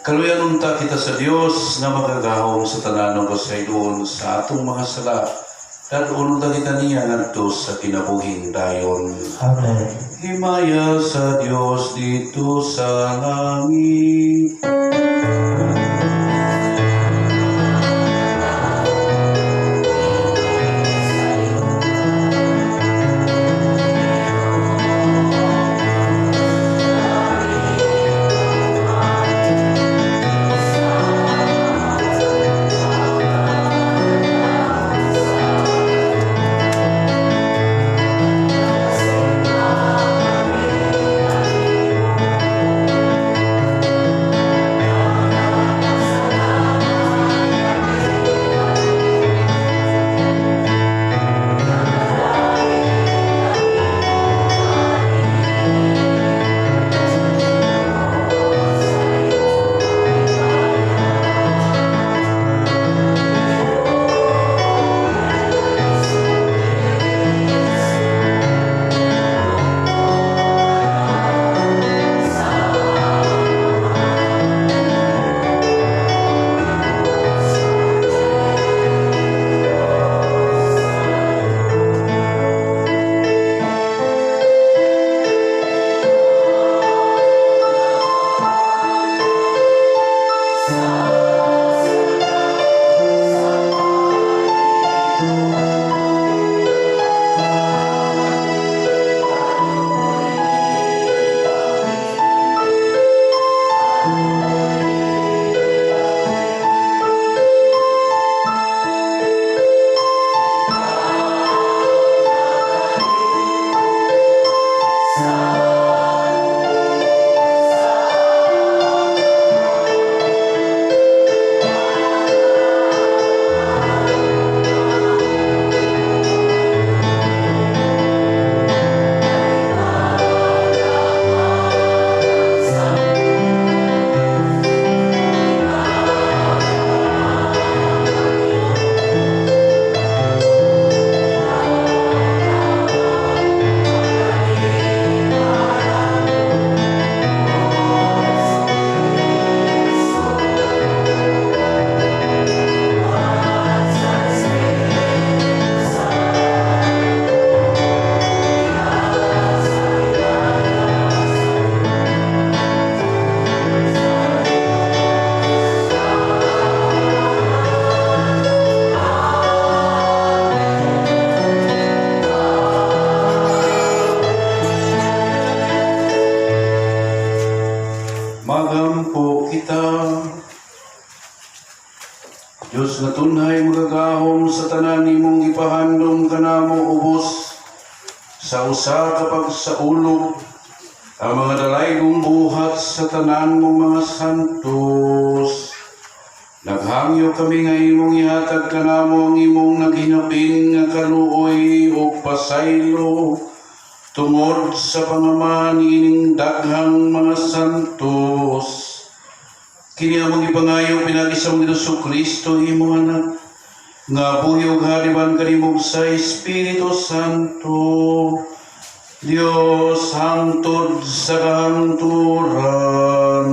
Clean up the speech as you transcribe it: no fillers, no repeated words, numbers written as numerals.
Kaluyan unta kita sa Dios nga makagagahom sa tanan ug pasayloon sa atong mga sala. Dad-on unta kita niya ngadto sa kinabuhing dayon. Amen. Himaya sa Dios didto sa langit. Magampo kita. Diyos nga tunhay makagagahom, sa tanan imong gipahandom kanamo ubos sa usa ka pagsaulog ang mga dalaygong buhat sa tanan mong mga santos. Naghangyo kami nga imong ihatag kanamo ang imong naghingapin nga kaluoy ug pasaylo tungod sa pangama niining daghang mga santos. Kini among ipangayo pinaagi sa among Ginoong Kristo, imong Anak, nga buhi ug hari kanimo sa Espiritu Santo, Dios hangtod sa kahangturan.